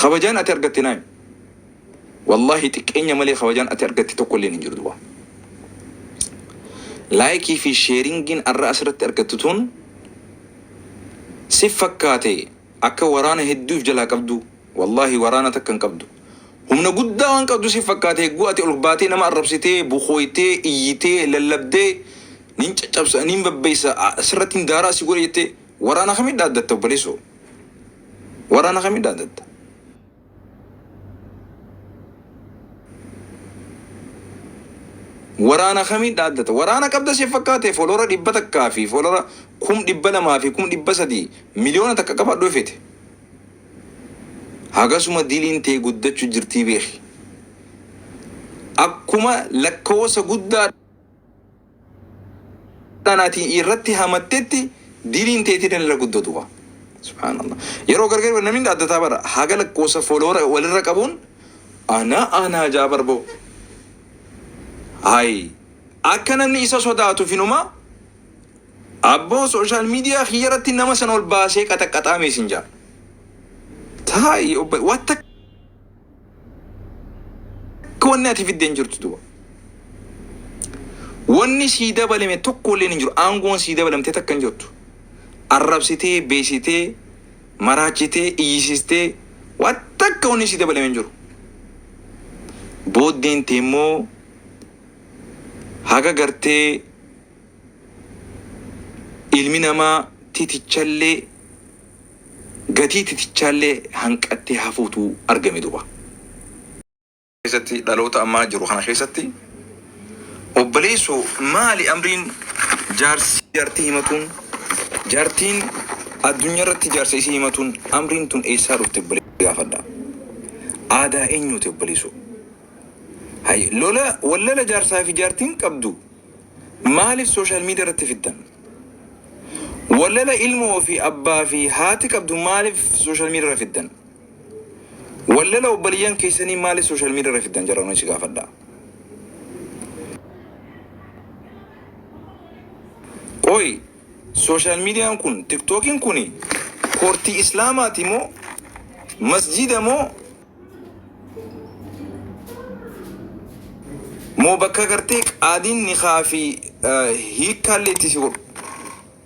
Kabajaan ati argatte naa himi. Wallahi xiqqeenya malee kabajaan ati argatte tokko illeen hin jiru duba. Laayikii fi sheeringiin arra asirratti argattu tun si fakkaate akka waraana hedduu if jalaa qabdu. Wallahi waraana takka hin qabdu. Humna guddaa waan qabdu si fakkaate hegguu ati ol baatee nama arrabsitee, bukooytee, iyyitee, lallabdee nin caccabsa, nin babbeessa, sirratti hin daaraa si godhe jettee waraana kamii dhaaddatta obboleessoo? Waraana kamii dhaadatta? Waraana kamii dhaaddata? Waraana qabda si fakkaate folora 100 fi folora 200,000 fi 300,000 1,000,000 qabadhu feete. Hagasuma diliin tee guddachu jirtii beeki. Akkuma lakkoosa guddaa dhaan ati irratti hamattetti diliin teetiin irra guddatu ba. Subhaanallah. Yeroo gargar namni dhaaddataa bara haga lakkoosa follower walirra qabuun ana anaa jaa barboo. Hayi akka namni isa sodaatu finuma abboo social media kiyya irratti nama sana ol baasee qaxaqqaxaame isin jaa. Taa'i obbo watta Akka wanni ati fidde hin jirtu duba. Wanni sii dabalame tokko illee hin jiru. Aangoon sii dabalamte takka hin jirtu. Arrabsitee, beeksitee, maraachitee, iyyisistee waan takka wanni sii dabalame hin jiru. Booddeen tee immoo haga gartee ilmi namaa titichallee gatii titichaallee hanqattee hafuutu argame duba. Keessatti dhaloota ammaa jiru kana keessatti obboleessoo maali amriin jaarsi jaartii himatuun jaartiin addunyaa irratti jaarsa isii himatuun amriin tun eessaa dhufte obboleessa gaafadha. Aadaa eenyuuti obboleessoo? Hay lola wallala jaarsaa fi jaartiin qabdu maaliif social media irratti fiddan? Wallala ilmoo fi abbaa fi haati qabdu maaliif social media irra fiddan? Wallala obboliyyan keessanii maaliif social media irra fiddan jaranoon si gaafadha. Qoy social mediaan kun tiktookiin kun koortii islaamaati moo masjida moo Moo bakka gartee qaadiin nikaa fi hiikkaallee itti si godhu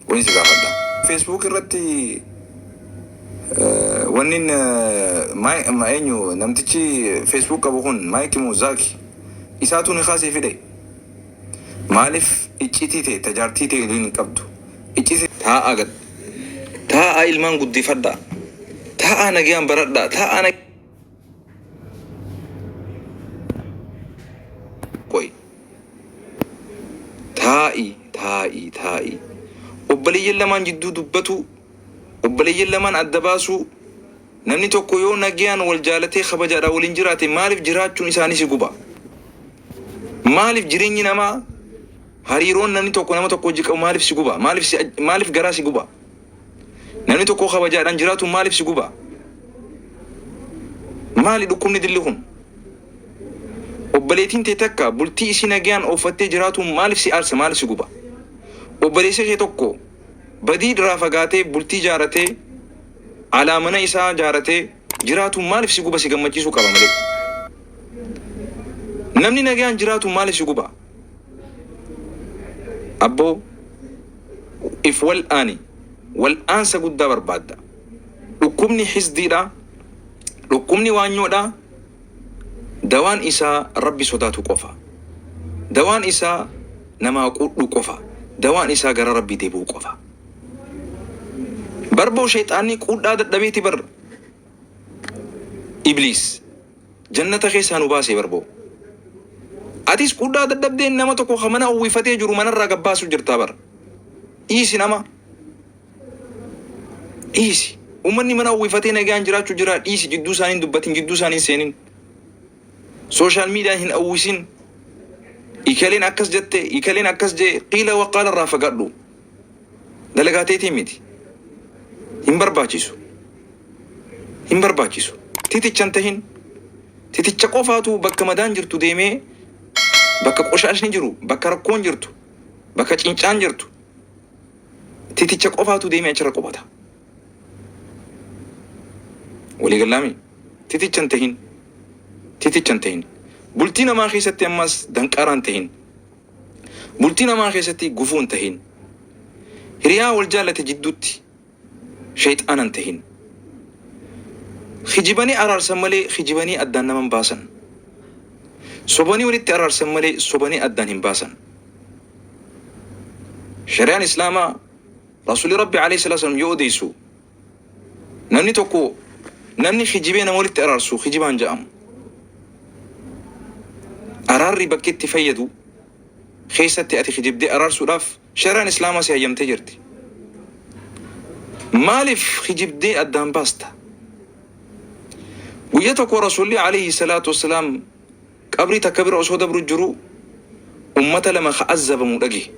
wani si gaafadha. Facebook irratti wannin eenyu namtichi Facebook qabu kun Maayiki moo Zaaki isaatu nikaa sii fide maaliif iccitii ta'e tajaartii ta'e hin qabdu iccitii taa'a gad taa'a ilmaan guddifadha taa'a nagayaan baradha taa'a Qoy. Taa'i, taa'i, taa'i. Obboleeyyan lamaan jidduu dubbatuu, obboleeyyan lamaan adda baasuu, namni tokko yoo nagayaan wal jaalatee kabajaadhaan waliin jiraate maaliif jiraachuun isaanii si guba? Maaliif jireenyi namaa hariiroon namni tokko nama tokko wajji qabu maaliif si guba? Maaliif si maaliif garaa si guba? Namni tokko kabajaadhaan jiraatuun maaliif si guba? Maali dhukkubni dilli kun? Obboleettiin tee takka bultii isii nagayaan ooffattee jiraatuun maaliif si aarsa maaliif si guba? Obboleessi kee tokko badii irraa fagaatee bultii jaaratee alaa mana isaa jaaratee jiraatuun maaliif si guba si gammachiisuu qaba malee. Namni nagayaan jiraatuun maaliif si guba? Abboo if wal'aani wal'aansa guddaa barbaadda. Dhukkubni hisdiidha, dhukkubni waanyoodha, dawaan isaa Rabbi sodaatu qofa. Dawaan isaa namaa quudhuu qofa. Dawaan isaa gara Rabbii deebi'uu qofa. Barboo sheexaanni quudhaa dadhabeeti bar Ibliis. Jannata keessaa nu baasee barboo. Atis quudhaa dadhabdee nama tokko ka mana uwwifatee jiru manarraa gabbaasu jirtaa bar. Dhiisi nama. Dhiisi. Uummanni mana uwwifatee nagaan jiraachuu jira dhiisi jidduu isaanii hin dubbatin jidduu isaanii hin seenin. Social media hin uwwisin. Ikaleen akkas jette ikaleen akkas jee qiila waqaala irraa fagaadhu. Dalagaa teetii miti. Hin barbaachisu. Hin barbaachisu. Titicha hin tahin. Titicha qofaatu bakka madaan jirtu deemee bakka qoshaashni jiru, bakka rakkoon jirtu, bakka cincaan jirtu titicha qofaatu deemee achirra qubata. Walii gallaami? Titicha hin tahin. Titicha hin tahin. Bultii namaa keessatti ammas danqaaraa hin tahin. Bultii namaa keessatti gufuu hin tahin. Hiriyaa wal jaallate jidduutti sheyxaana hin tahin. Kijibanii araarsan malee kijibanii addaan nama hin baasan. Sobanii walitti araarsan malee sobanii addaan hin baasan. Shari'aan Islaamaa Rasuulli Rabbi alayhi salaatu wassalaam yoo odeessu namni tokko namni kijibee nama walitti araarsu kijibaan ja'amu. Araarri bakki itti fayyadu keessatti ati kijibdee araarsuudhaaf shari'aan Islaamaa si hayyamtee jirti. Maaliif kijibdee addaan baasta? Guyya tokko Rasuulli alayhi salaatu wassalaam qabrii takka bira osoo dabru jiruu ummata lama ka azzabamu dhage.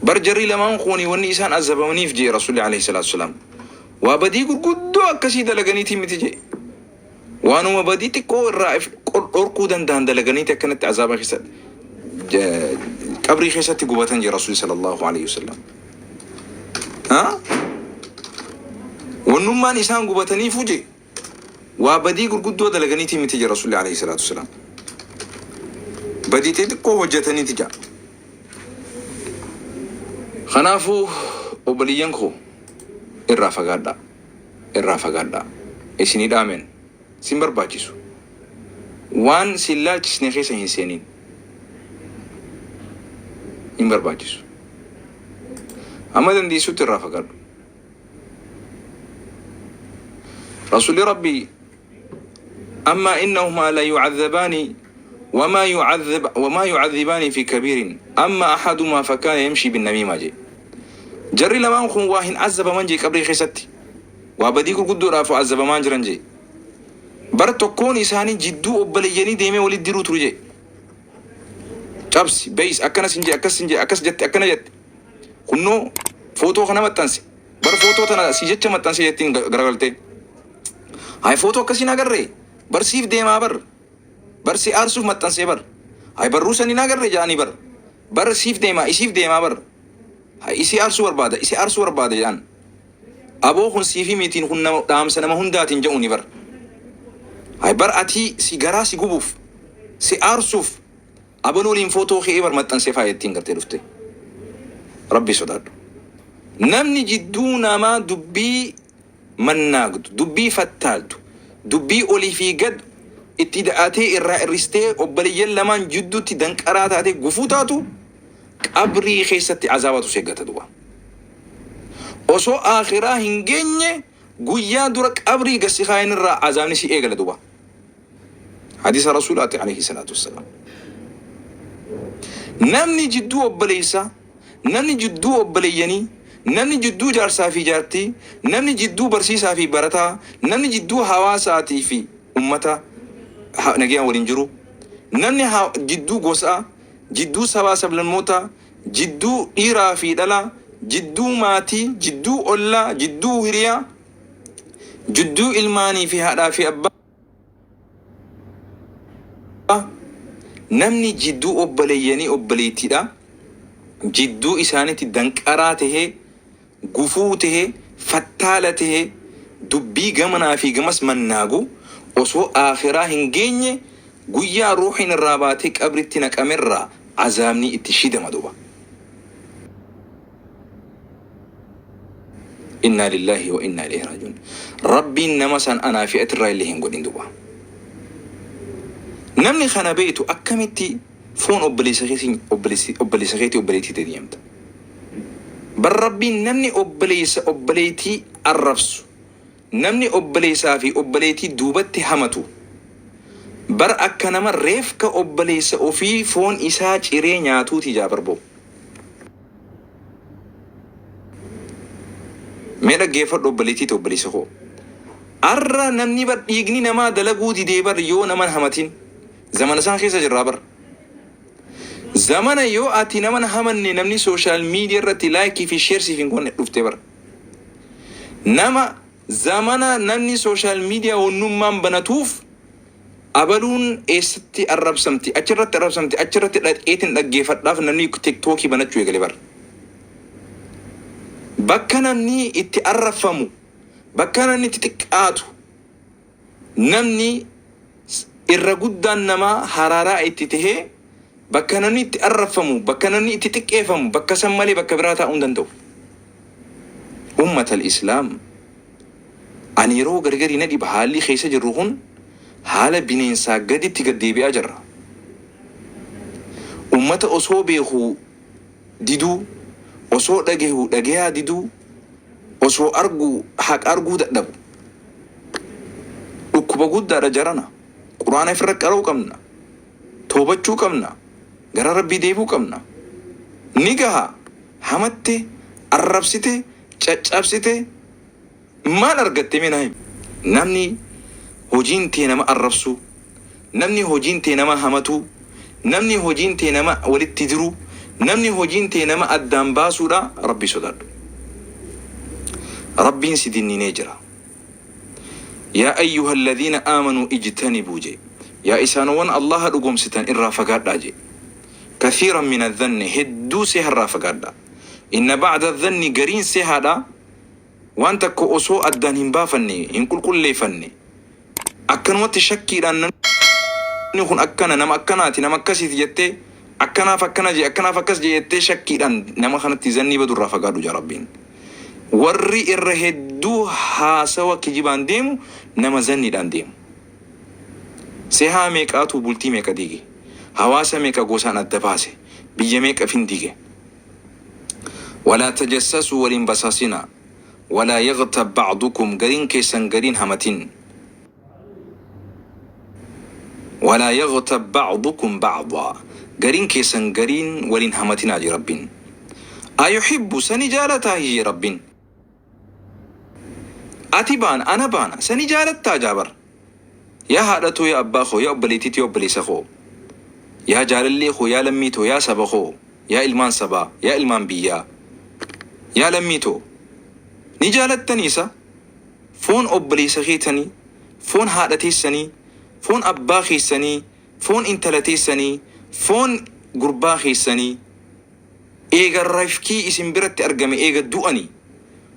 Bar jarri lamaan kuni wanni isaan azzabamaniif je'e Rasuulli alayhi salaatu wassalaam waa badii gurguddoo akkasii dalaganiitii miti je'e. Waanuma badii xiqqoo irraa if dhorkuu danda'an dalaganiiti akkanatti azaaba keessa qabrii keessatti gubatan je'e Rasuulli sallallahu alayhi wasallam. Ha? Wannummaan isaan gubataniifu je'e Waa badii gurguddoo dalaganiitii miti jedha Rasuulli alayhi salaatu wassalaam. Badii xixiqqoo hojjetaniiti jedha. Kanaafuu obboleeyyan koo irraa fagaadhaa. Irraa fagaadhaa. Isinii dhaameen sin barbaachisu. Waan sin laalchisne keessa hin seenin. Hin barbaachisu. Amma dandeessutti irraa fagaadhu. Rasuulli Rabbii amma innahumaa la yu'adhabaani wamaa yu'adhab wamaa yu'adhibaani fi kabiirin amma ahadumaa fakkaana yamshii binnamiimaa jee. Jarri lamaan kun waa hin azabaman jee qabrii keessatti. Waa badii gurguddoodhaaf azabamaan jiran jee. Bar tokkoon isaanii jidduu obboleeyyanii deemee walitti diruu ture jee. Cabsi, beeysi, akkana sin jee, akkas sin jee, akkas jette, akkana jette. Kunnoo footoo kana maxxanse. Bar footoo tana si jecha maxxanse jettiin garagaltee. Hay footoo akkasii hin agarree. Bar siif deemaa bar. Bar si aarsuuf maxxansee bar. Hay barruu san hin agarree jedhanii bar. Bar siif deemaa isiif deemaa bar. Hay isii aarsuu barbaada isii aarsuu barbaada jedhan. Aboo kun siifi mitiin kun nama dhaamsa nama hundaatiin jedhuuni bar. Hay bar atii si garaa si gubuuf si aarsuuf Abaluu waliin footoo kee bar maxxansee faaya ittiin gartee dhufte. Rabbii sodaadhu. Namni jidduu namaa dubbii mannaagdu, dubbii fattaaltu, dubbii olii fi gad itti da'atee irraa irristee obboleeyyan lamaan jidduutti danqaraa taatee gufuu taatu qabrii keessatti azaabatu si eeggata duba. Osoo aakhiraa hin geenye guyyaa dura qabrii gad si kaayan irraa azaabni si eegala duba. Hadiisa Rasuulaati alayhi salaatu wassalaam. Namni jidduu obboleessaa, namni jidduu obboleeyyanii, namni jidduu jaarsaa fi jaartii, namni jidduu barsiisaa fi barataa, namni jidduu hawaasaatii fi ummata nagayaan waliin jiru, namni jidduu gosaa, jidduu sabaa sablammootaa, jidduu dhiiraa fi dhalaa, jidduu maatii, jidduu ollaa, jidduu hiriyaa, jidduu ilmaanii fi haadhaa fi abbaa, Namni jidduu obboleeyyanii obboleettiidha jidduu isaanitti danqaraa tahee gufuu tahee fattaala tahee dubbii gamanaa fi gamas mannaagu osoo aakhiraa hin geenye guyyaa ruuhiin irraa baatee qabritti naqamerraa azaabni itti shidama duuba. Innaa lillaahi wa innaa ilayhi raaji'uun. Rabbiin nama san anaa fi atirraa illee hin godhin duuba. Namni kana beektu akkamitti foon obboleessa keetiin obboleessa keetii obboleettii ta'e deemta. Bar Rabbiin namni obboleessa obboleettii arrabsu namni obboleessaa fi obboleettii duubatti hamatu bar akka nama reefka obboleessa ofii foon isaa ciree nyaatuuti jaa barboo. Mee dhaggeeffadhu obboleettii tee obboleessa koo. Arra namni bar dhiigni namaa dalaguu didee bar yoo naman hamatin. Zamana isaan keessa jirraa bar. Zamana yoo ati naman hamanne namni social media irratti like fi share siif hin goone dhuftee bar. Nama zamana namni social media wannummaan banatuuf Abaluun eessatti arrabsamti achirratti arrabsamti achirratti dhaqeetin dhaggeefadhaaf namni tiktookii banachuu eegale bar. Bakka namni itti arrabfamu bakka namni itti xiqqaatu Namni irra guddaan namaa haraaraa itti tahee bakka namni itti arrabfamu, bakka namni itti xiqqeeffamu, bakka san malee bakka biraa taa'uu hin danda'u. Ummatal Islaam, ani yeroo gargarii na dhiba haalli keessa jirru kun haala bineensaa gaditti gad deebi'aa jirra. Ummata osoo beekuu diduu, osoo dhagahu dhagayaa diduu, osoo arguu haqa arguu dadhabu. Dhukkuba guddaadha jarana. Qur'aana ifirra qara'uu qabna. Toobachuu qabna. Gara Rabbii deebi'uu qabna. Ni gaha. Hamatte, arrabsite, caccabsite maal argatte mee naa himi. Namni hojiin tee nama arrabsuu, namni hojiin tee nama hamatuu, namni hojiin tee nama walitti diruu, namni hojiin tee nama addaan baasuudha Rabbii sodaadhu. Rabbiin si dinniinee jira. Yaa ayyuhalladiina aamanuu ijtanibuu jee. Yaa isaanowwan Allaaha dhugoomsitan irraa fagaadhaa jee. Kathiiran mina dhanni hedduu seeharraa fagaadhaa. Inna ba'da dhanni gariin seehaadha waan takka osoo addaan hin baafanne, hin qulqulleefanne, akkanumatti shakkiidhaan namni kun akkana, nama akkanaati, nama akkasiiti jettee akkanaaf akkana jee, akkanaaf akkas jee jettee shakkiidhaan nama kanatti zannii badurraa fagaadhu jaa Rabbiin. Warri irra hedduu haasawa kijibaan deemu nama zanniidhaan deemu. Sehaa meeqaatu bultii meeqa diige? Hawaasa meeqa gosaan adda baase? Biyya meeqa findige? Walaa tajassasuu wal hin basaasinaa. Walaa yaghtab ba'dukum gariin keessan gariin hamatin. Walaa yaghtab ba'dukum ba'daa gariin keessan gariin wal hin hamatinaa jee Rabbiin. Ayuhibbu sani jaalataahi jee Rabbiin. Ati baana ana baana sani jaalattaa jaa bar. Yaa haadha too yaa abbaa koo yaa obboleettii too yaa obboleessa koo. Yaa jaalallee koo yaa lammii too yaa saba koo yaa ilmaan sabaa yaa ilmaan biyyaa. Yaa lammii too. Ni jaalattanii sa? Foon obboleessa keetanii, foon haadha teessanii, foon abbaa keessanii, foon intala teessanii, foon gurbaa keessanii eega rafkii isin biratti argame eega du'anii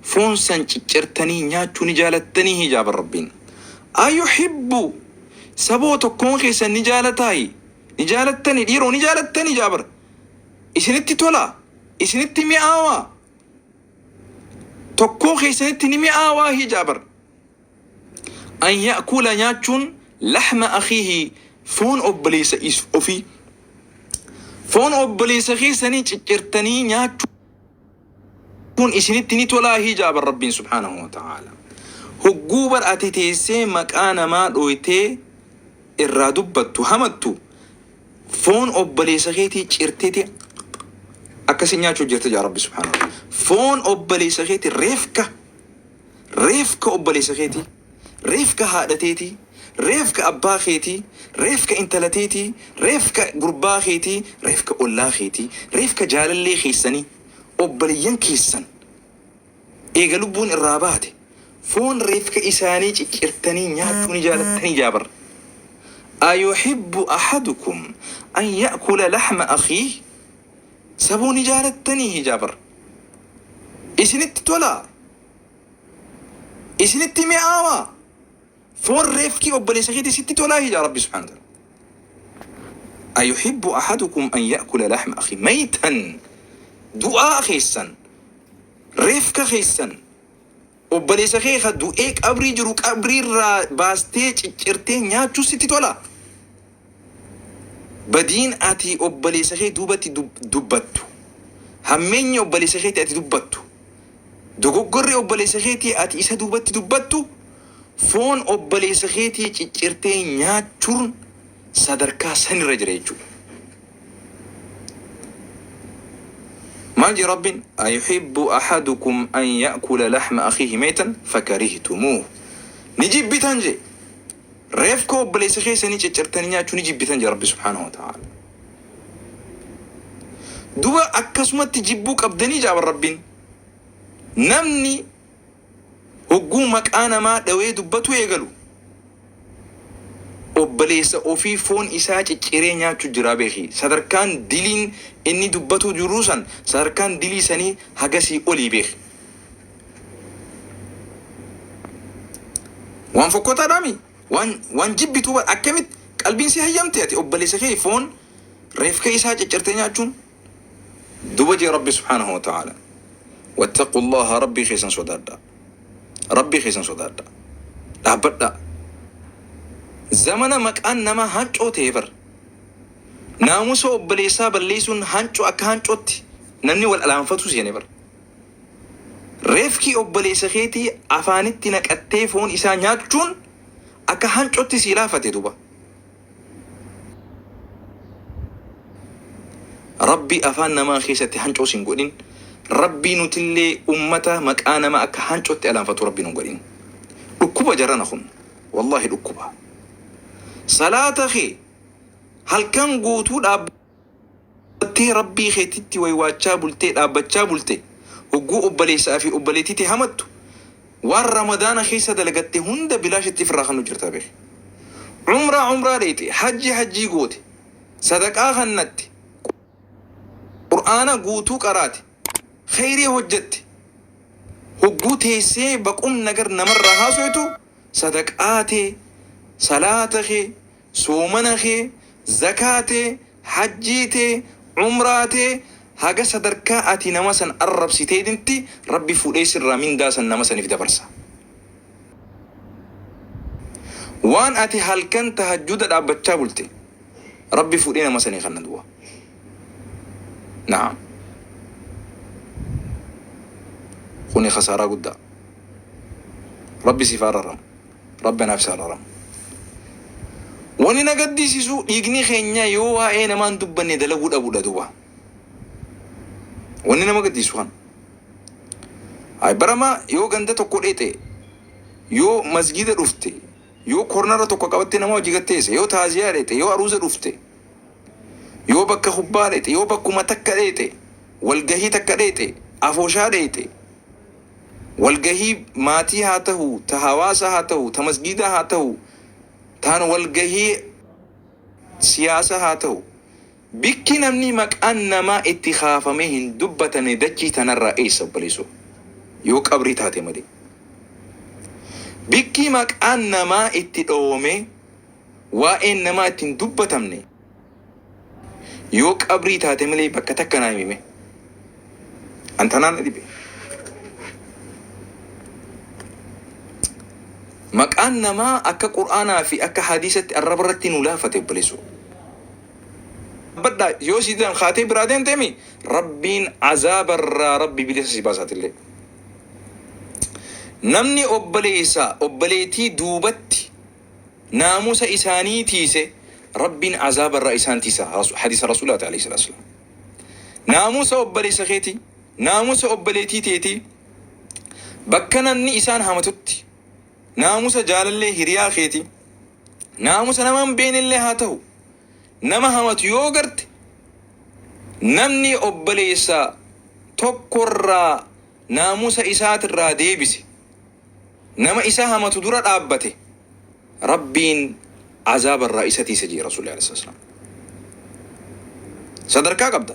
foon san ciccirtanii nyaachuu ni jaalattanii hijaaba Rabbiin. Ayuhibbu saboo tokkoon keessan ni jaalataayi? Ni jaalattanii dhiiroo ni jaalattanii jaabar? Isinitti tolaa? Isinitti mi'aawaa? Tokkoo keessanitti ni mi'aawaa hijaa bar. An ya'kula nyaachuun lahma akhiihi foon obboleessa is ofii. Foon obboleessa keessanii ciccirtanii nyaachuun isinitti ni tolaa hijaa bar Rabbiin subhaanahu wa ta'aala. Hogguu bar ati teessee maqaa namaa dhooytee irraa dubbattu hamattu Foon obboleessa keetii cirteeti akkasi nyaachuu jirta jaa Rabbi subhaanahu wa ta'ala. Foon obboleessa keetii reefka reefka obboleessa keetii reefka haadha teetii reefka abbaa keetii reefka intala teetii reefka gurbaa keetii reefka ollaa keetii reefka jaalallee keessanii obboleeyyan keessan eega lubbuun irraa baate foon reefka isaanii ciccirtanii nyaachuu ni jaalattanii jaa bar. Ayuhibbu ahadukum an ya'kula lahma akhiih saboo ni jaalattanii jaa bar. Isinitti tolaa? Isinitti mi'aawaa? Foon reefkii obboleessa keetii sitti tolaa jaa Rabbi subhaanahu wa ta'ala. Ayuhibbu ahadukum an ya'kula lahma akhiih maytan du'aa keessan reefka keessan Obboleessa kee ka du'ee qabrii jiru qabrii irraa baastee ciccirtee nyaachuu sitti tolaa? Badiin ati obboleessa kee duubatti dubbattu, hammeenyi obboleessa keetii ati dubbattu, dogoggorri obboleessa keetii ati isa duubatti dubbattu, foon obboleessa keetii ciccirtee nyaachuun sadarkaa sanirra jira jechuudha. Maal jee Rabbiin? Ayuhibbu ahadukum an ya'kula lahma akhiihi maytan fakarihtumuuh. Ni jibbitan jee. Reefka obboleessa keessanii ciccirtanii nyaachuu ni jibbitan jee Rabbi subhaanahu wa ta'aala. Duba akkasumatti jibbuu qabdanii jaa bar Rabbiin. Namni Hogguu maqaa namaa dhawee dubbatuu eegalu obboleessa ofii foon isaa cicciree nyaachu jiraa beeki. Sadarkaan diliin inni dubbatuu jiruu san sadarkaan dilii sanii hagasii olii beeki. Waan fokkotaadhaami? Waan waan jibbituu bar akkamitti qalbiin si hayyamte ati obboleessa kee foon reefka isaa ciccirtee nyaachuun? Duba jee Rabbi subhaanahu wa ta'ala. Wattaqullaha, Rabbii keessan sodaadhaa. Rabbii keessan sodaadhaa. Dhaabbadhaa. Zamana maqaan namaa hancoo ta'e bar. Naamusa obboleessaa balleessuun hancoo akka hancootti namni wal alaanfatu seene bar. Reefki obboleessa keetii afaanitti naqattee foon isaa nyaachuun akka hancootti sii laafate duba. Rabbi afaan namaa keessatti hancoo sin godhin. Rabbii nutillee ummata maqaa nama akka hancootti alaanfatu Rabbi nun godhin. Dhukkuba jarana kun. Wallahi dhukkuba. Salaata kee halkan guutuu dhaabbattee Rabbii keetitti waywaachaa bultee dhaabbachaa bulte hogguu obboleessaa fi obboleettii tee hamattu waan Ramadaana keessa dalagatte hunda bilaashitti ifirraa kannu jirta beeki. Umraa umraa dheeyxe, hajji hajjii goote, sadaqaa kannatte, Qur'aana guutuu qaraate, kheyrii hojjatte, hogguu teessee baqum nagar namarraa haasoytu sadaqaa tee, salaata kee, soomana kee, zakaa tee, hajjii tee, umraa tee haga sadarkaa ati nama san arrabsiteetitti Rabbi fuudhee sirraa mindaa san nama saniif dabarsa. Waan ati halkan tahajjuda dhaabbachaa bulte Rabbi fuudhee nama sanii kanna duuba. Na'am. Kuni khasaaraa guddaa. Rabbi siif haa araramu. Rabbi anaaf isa araramu. Wani na gaddisiisu dhiigni keenya yoo waa'ee namaa hin dubbanne dalaguu dhabuudha duuba. Wanni nama gaddisiisu kana. Ay barama yoo ganda tokko dheexe, yoo masgiida dhufte, yoo kornara tokko qabattee nama hojii gatteesse, yoo taaziyaa dheexe, yoo aruuza dhufte, yoo bakka kubbaa dheexe, yoo bakkuma takka dheexe, walgahii takka dheexe, afooshaa dheexe, walgahii maatii haa tahu, ta hawaasaa haa tahu, ta masgiidaa haa tahu, taan walgahii siyaasaa haa tahu, bikki namni maqaan namaa itti kaafamee hin dubbatamne dachii tanarraa eessa obboleessoo? Yoo qabrii taate malee. Bikki maqaan namaa itti dhoowamee waa'een namaa itti hin dubbatamne yoo qabrii taate malee bakka takka naa himi mee. An tanaan na dhibe. Maqaan namaa akka Qur'aanaa fi akka hadiisatti arraba irratti nu laafate obboleessoo. Dhaabbadhaa yoo si didan kaatee biraa deemteemi Rabbiin azaaba irraa Rabbi bilisa si baasaatillee. Namni obboleessa obboleettii duubatti naamusa isaanii tiise Rabbiin azaaba irraa isaan tiisa. Hadiisa Rasuulaati alayhi salaatu wassalaam. Naamusa obboleessa keetii, naamusa obboleettii teetii bakka namni isaan hamatutti naamusa jaalallee hiriyaa keetii naamusa nama hin beeknellee haa ta'u nama hamatu yoo garte namni obboleessa tokkorraa naamusa isaatirraa deebise nama isa hamatu dura dhaabbate Rabbiin azaabarraa isa tiisa jee Rasuulli alayhi salaam. Sadarkaa qabda.